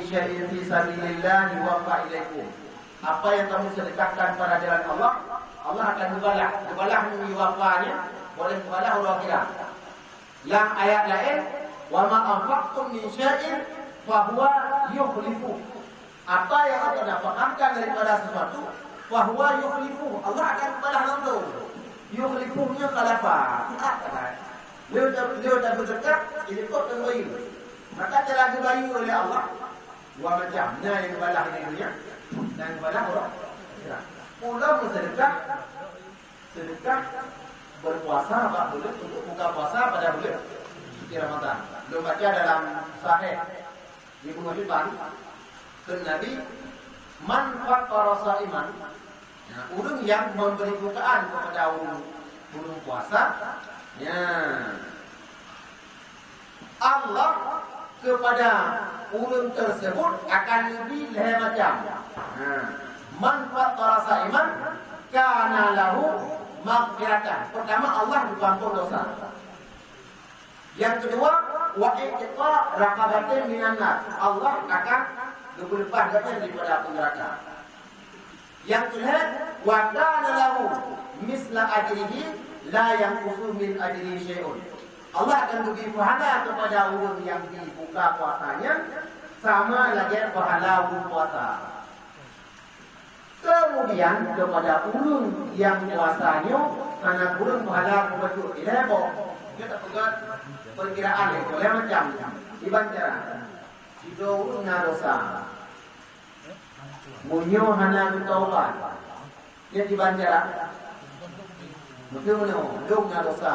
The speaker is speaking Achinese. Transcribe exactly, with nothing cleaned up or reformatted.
syai'in fi sabilillah yuwaffa ilaikum. Apa yang kamu sedekahkan pada jalan Allah, Allah akan membalas. Membalas ni yuwaffa ni, boleh membalas orang kira. Lam ayat lain, "Wa ma anfaqtum min syai'in fahuwa yukhlifu." Apa yang engkau nafkahkan daripada sesuatu, fahuwa yukhlifu. Allah akan membalas langsung. Yukhlifu ni khalafa. Lewat, lewat berdekat, ini kok terbayu. Maka telah dibayu oleh Allah. Dua macam. Nah, yang balah di dunia, dan balah orang akhirat. Pulang bersedekah, sedekah berpuasa bak bulan untuk buka puasa pada bulan suci Ramadan. Belum baca dalam sahih Ibnu Hibban, ke Nabi, "Man fattara sa'iman." Ya, ureuëng yang memberi bukaan kepada ureuëng, ureuëng puasa, ya, Allah kepada ureuëng tersebut akan lebih lhée macam. Ha. "Man fattara sa'iman kana lahu maghfiratan." Pertama, Allah diampun dosa. Yang kedua, "Wa i'tiqa raqabatin minan nar." Allah akan geupeuleupah gobnyan daripada api neraka. Yang kelhée, "Wa kana lahu misla ajrihi la yanqusu min ajrihi syai'un." Allah akan geubri pahala kepada ureuëng yang dibuka puasanya sama lagée pahala ureuëng puasa. Kemudian kepada ureuëng yang puasa nyoe hana kureueng pahala peubacut ilée boh. Kita peugah perkiraan ya, boleh macam iban cara. Sidroe ureuëng na dosa. Meunyoe hana geutaubat, nyan kiban cara. Mungkin meunyoe dong na dosa.